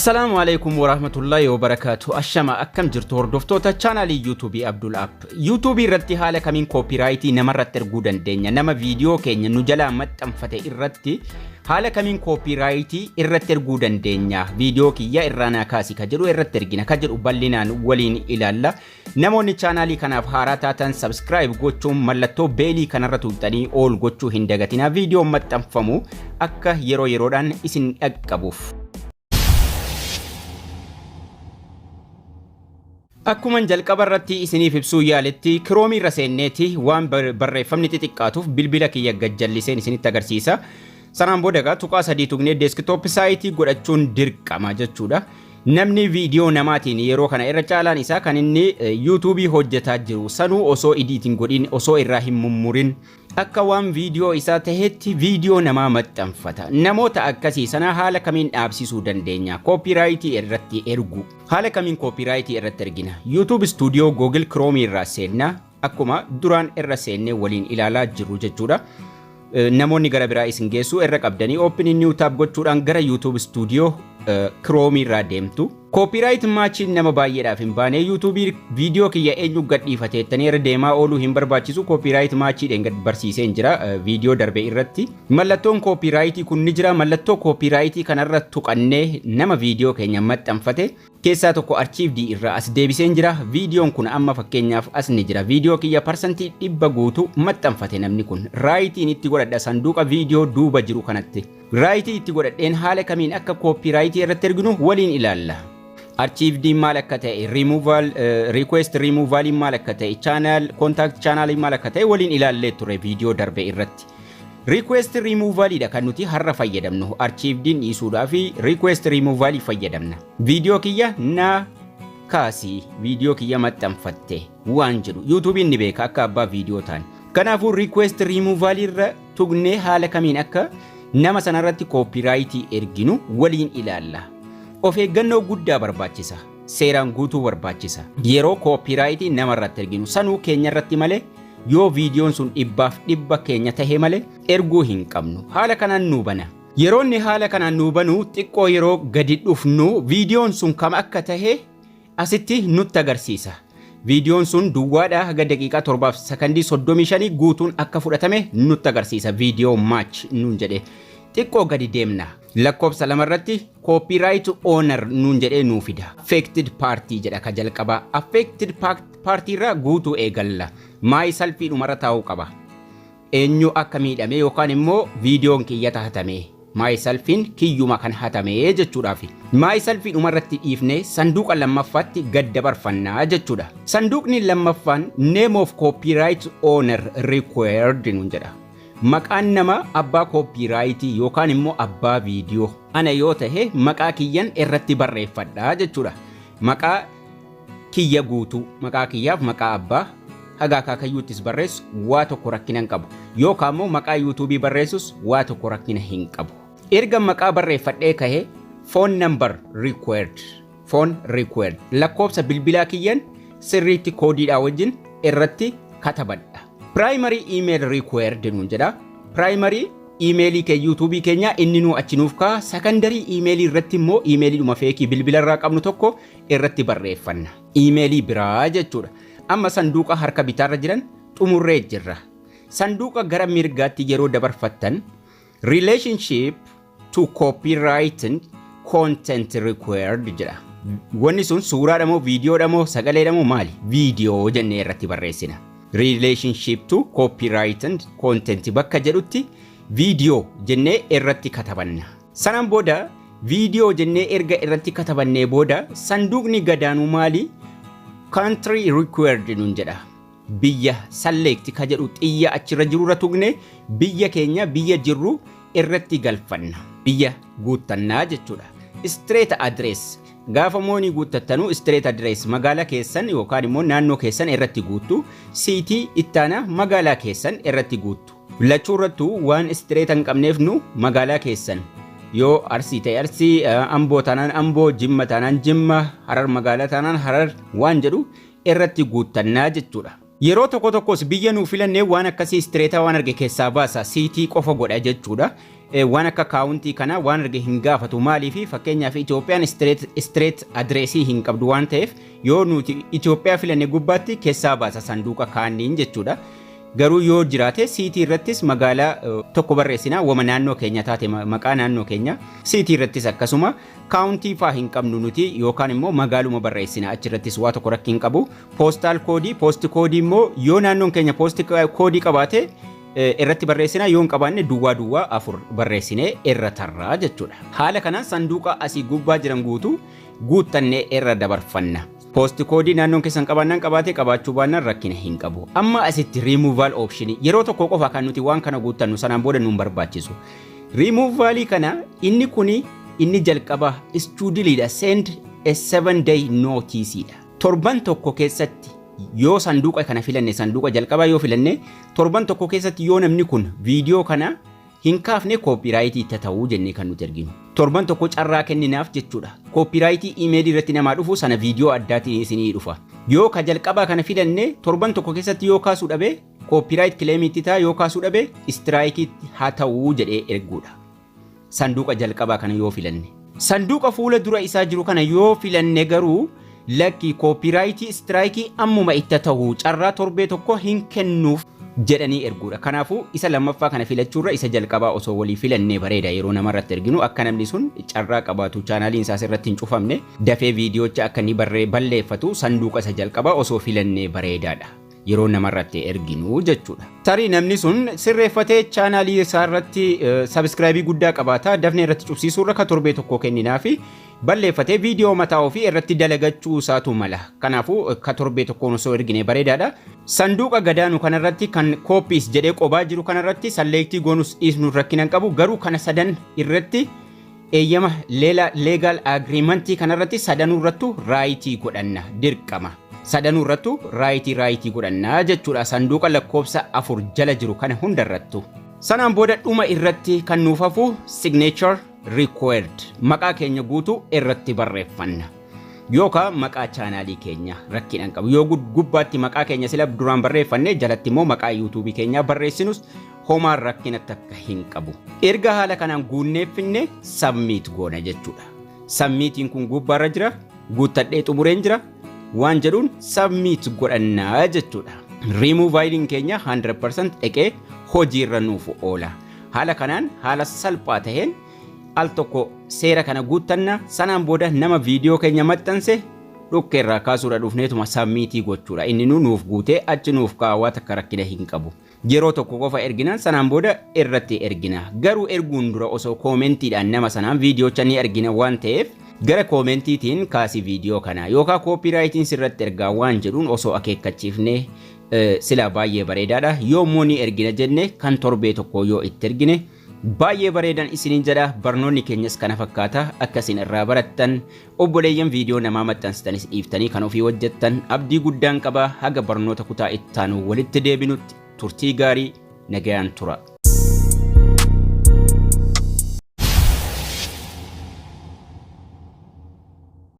Assalaamu alaikum warahmatullahi wabarakaatu. Ashama, akkam jirtu hordoftoota chaanaalii YouTubeii Abdul App? YouTubeii irratti haala kamiin copyrightii namarratti erguu dandeenya? Nama viidiyoo keenya nu jalaa maxxanfate irratti haala kamiin copyrightii irratti erguu dandeenya? Viidiyoo kiyya irraa naa kaasi ka jedhu irratti ergina ka jedhu bal'inaan waliin ilaalla. Namoonni chaanaalii kanaaf haaraa taatan subscribe gochuun mallattoo bellii kanarra tuqxanii all gochuu hin dagatinaa, viidiyoon maxxanfamu akka yeroo yeroodhaan isin dhaqqabuuf. Akkuman jalqaba irratti isiniif ibsuu yaaletti, Chromeii irra seenneeti waan barreeffamni xixiqqaatuuf bilbila kiyya gajjalliseen isinitti agarsiisa. Sanaan booda egaa tuqaa sadii tuqnee desktop siteii godhachuun dirqama jechuudha. Namni viidiyoo namaatiin yeroo kana irra caalaan isaa kan inni YouTubeii hojjetaa jiru sanuu osoo editiin godhin, osoo irraa hin mummurin, akka waan viidiyoo isaa tahetti viidiyoo namaa maxxanfata. Namoota akkasii sana haala kamiin dhaabsisuu dandeenya? Copyrightii irratti ergu. Haala kamiin copyrightii irratti ergina? YouTube Studio Google Chrome irraa seenna. Akkuma duraan irra seennee waliin ilaalaa jirru jechuudha. Namoonni gara biraa isin geessu irra qabdanii open new tab gochuudhaan gara YouTube Studio Chrome irraa deemtu. Copyright matchiin nama baay'eedhaaf hin baane. YouTubeii viidiyoo kiyya eenyu gadhiifateettanii irra deemaa ooluu hin barbaachisu. Copyright matchiidhaan gad barsiiseen jira viidiyoo darbe irratti. Mallattoon copyrightii kun ni jira. Mallattoo copyrightii kanarra tuqannee nama viidiyoo keenya maxxanfate keessaa tokko archivedii irraa as deebiseen jira. Viidiyoon kun amma fakkeenyaaf as ni jira. Viidiyoo kiyya 100% guutuu maxxanfate namni kun. Rightiin itti godhadha sanduuqa viidiyoo duuba jiru kanatti. Rightii itti godhadheen haala kamiin akka copyrightii irratti erginu waliin ilaalla. Archivediin maal akka ta'e, removal, request removaliin maal akka ta'e, channel, contact channeliin maal akka ta'e waliin ilaallee ture viidiyoo darbe irratti. Request removalidha kan nuti har'a fayyadamnu. Archivediin dhiisuudhaa fi request removalii fayyadamna. Viidiyoo kiyya na kaasii, viidiyoo kiyya maxxanfatte waan jedhu YouTubeiin ni beeka akka abbaa viidiyoo ta'an. Kanaafuu request removalii irra tuqnee haala kamiin akka nama sanarratti copyrightii erginu waliin ilaalla. Of eeggannoo guddaa barbaachisa. Seeraan guutuu barbaachisa. Yeroo copyrightii namarratti erginu sanuu keenya irratti malee, yoo viidiyoon sun 100% keenya tahe malee erguu hin qabnu. Haala kanaan nuu bana. Yeroo inni haala kanaan nuu banu, xiqqoo yeroo gadi dhufnu viidiyoon sun kam akka tahe asitti nutti agarsiisa. Viidiyoon sun duwwaadhaa haga daqiiqaa 7 fi sakandii 35 guutuun akka fudhatame nutti agarsiisa, video match nuun jedhe. Xiqqoo gadi deemna. Lakkoofsa lamarratti copyright owner nuun jedhee nuu fida. Affected party jedha ka jalqabaa. Affected party irraa guutuu eegalla. Myselfii dhumarra taa'uu qaba. Eenyu akka miidhame yookaan immoo viidiyoon kiyya hatame. Myselfiin kiyyuma kan hatame jechuudhaaf. Myselfii dhumarratti dhiifnee sanduuqa lammaffaatti gad dabarfannaa jechuudha. Sanduuqni lammaffaan name of copyright owner required nuun jedha. Maqaan nama abbaa copyrightii yookaan immoo abbaa viidiyoo ana yoo tahe maqaa kiyyan irratti barreeffadhaa jechuudha. Maqaa kiyya guutuu, maqaa kiyyaaf maqaa abbaa haga akaakayyuuttis barreessu waa tokko rakkina hin qabu. Yookaan immoo maqaa YouTubeii barreessus waa tokko rakkina hin qabu. Erga maqaa barreeffadhee kahee, phone number required. Phone required. Lakkoofsa bilbilaa kiyyan sirriitti koodiidhaa wajjin irratti katabadha. Primary email required nuun jedha. Primary emailii kee YouTubeii keenya inni nuu achi nuuf ka'a. Secondary emailii irratti immoo emailii dhuma fakeii bilbila irraa qabnu tokko irratti barreeffanna. Emailii biraa jechuudha. Amma sanduuqa harka bitaarra jiran xumurree jirra. Sanduuqa gara mirgaatti yeroo dabarfattan relationship to copyright content required jedha. Wanni sun suuraadha moo viidiyoodha moo sagaleedha moo maali? Viidiyoo jennee irratti barreessina. Relationship to copyright content bakka jedhutti viidiyoo jennee irratti katabanna. Sanaan booda viidiyoo jennee erga irratti katabannee booda sanduuqni gadaanuu maali? Country required nuun jedha. Biyya select ka jedhu xiyya achirra jirurra tuqne biyya keenya, biyya jirru irratti galfanna. Biyya guuttannaa jechuudha. Street address gaafa moonii guuttattanuu, street address magaalaa keessan yookaan immoo naannoo keessan irratti guuttu. City ittaana magaalaa keessan irratti guuttu. Lachuu irrattuu waan streeta hin qabneef nu magaalaa keessan yoo Arsii ta'e Arsii, Amboo taanaan Amboo, Jimma taanaan Jimma, Harar magaalaa taanaan Harar waan jedhu irratti guuttannaa jechuudha. Yeroo tokko tokkos biyya nuu filannee waan akkasii streeta waan arge keessaa baasa, city qofa godha jechuudha. Waan akka county kana waan arge hin gaafatu. Maaliif? Fakkeenyaaf, Itoophiyaan street address hin qabdu waan ta'eef, yoo nuti Itoophiyaa filanne gubbaatti keessaa baasa sanduuqa kaanniin jechuudha. Garuu yoo jiraate, city irrattis magaalaa tokko barreessinaa, wama naannoo keenya taate, maqaa naannoo keenya. City irrattis akkasuma, county faa hin qabnu nuti, yookaan immoo magaaluma barreessinaa, achirrattis waa tokko rakki hin qabu. Postal code, post code immoo yoo naannoon keenya post code qabaate irratti barreessinaa, yoo hin qabaanne 004 barreessinee irra tarraa jechuudha. Haala kanaan sanduuqa asii gubbaa jiran guutuu guuttannee irra dabarfanna. Post code naannoon keessan qabaannaan qabaate, qabaachuu baannaan rakkina hin qabu. Amma asitti riimuuvaal oopshinii, yeroo tokko qofa kan nuti waan kana guuttannu, sanaan booda nuun barbaachisu. Riimuuvaalii kana, inni kuni inni jalqaba scheduleiidha, send a 7 day noticeiidha. Torban tokko keessatti yoo sanduuqa kana filanne, sanduuqa jalqabaa yoo filanne, torban tokko keessatti yoo namni kun viidiyoo kana hin kaafne, copyright itti ta'uu jennee kan nuti arginu. Torban tokko carraa kenninaaf jechuudha. Copyright email irratti namaa dhufu sana viidiyoo addaatiin isinii dhufa. Yoo ka jalqabaa kana filanne, torban tokko keessatti yoo kaasuu dhabe, copyright claimiitti ta'a, yoo kaasuu dhabe strikeiitti haa ta'uu jedhee erguudha. Sanduuqa jalqabaa kana yoo filanne. Sanduuqa fuula dura isaa jiru kana yoo filanne garuu, lakki, copyright strike ammuma itti ta'u, carraa torbee tokko hin kennuuf jedhanii erguudha. Kanaafuu isa lammaffaa kana filachuurra isa jalqabaa osoo walii filannee bareeda. Yeroo namarratti erginu akka namni sun carraa qabaatu, channeliin isaas irratti hin cufamne, dafee viidiyoocha akka inni barree balleeffatu, sanduuqa isa jalqabaa osoo filannee bareedaadha. Yeroo namarratti erginu jechuudha. Tarii namni sun sirreeffatee channel isaa irratti subscribe guddaa qabaata, dafnee irratti cufsiisuurra ka torbee tokko kenninaa fi balleeffatee viidiyoo mataa ofii irratti dalagachuu isaatu mala. Kanaafuu ka torbee tokkoon osoo ergine bareedaadha. Sanduuqa gadaanu kanarratti, kan copies jedhee qobaa jiru kanarratti, select goonus dhiisnu rakkina hin qabu. Garuu kana sadan irratti, eeyyama legal agreement kanarratti, sadanuu irrattu right godhanna dirqama. Sadanuu irrattu right godhannaa jechuudha, sanduuqa lakkoofsa 4 jala jiru kana hundarrattu. Sanaan booda dhuma irratti kan nuuf hafu signature required, maqaa keenya guutuu irratti barreeffanna. Yookaan maqaa channel keenya rakkina hin qabu. Yoo gubbaatti maqaa keenya sila duraan barreeffanne, jalatti immoo maqaa YouTubeii keenyaa barreessinus homaan rakkina takka hin qabu. Erga haala kanaan guunneeffinne, submit goona jechuudha. Submitiin kun gubbaarra jira, guuttadhee xumureen jira waan jedhuun submit godhannaa jechuudha. Riimuuvaayiliin keenya 100% dhaqee hojiirra nuuf oola. Haala kanaan haala salphaa taheen al tokko seera kana guuttanna. Sanaan booda nama viidiyoo keenya maxxanse dhukkeerraa kaasuudha, dhufneetuma submit gochuudha. Inni nu nuuf guutee achi nuuf kaawwaa, takka rakkina hin qabu. Yeroo tokko qofa erginaan sanaan booda irratti ergina. Garuu erguun dura osoo commentiidhaan nama sanaan viidiyoocha ni ergina waan ta'eef, gara commentiitiin kaasii viidiyoo kana yookaan copyrightiin sirratti ergaa waan jedhuun osoo akeekkachiifnee sila baay'ee bareedaadha. Yoommoo ni ergina jenne, kan torbee tokko yoo itti ergine baay'ee bareedan isiniin jedha. Barnoonni keenyas kana fakkaata. Akka isin irraa barattan, obboleeyyan viidiyoo namaa maxxansitanis dhiiftanii kan ofii hojjettan abdii guddaan qaba. Haga barnoota kutaa ittaanu walitti deebinutti turtii gaarii, nagayaan tura.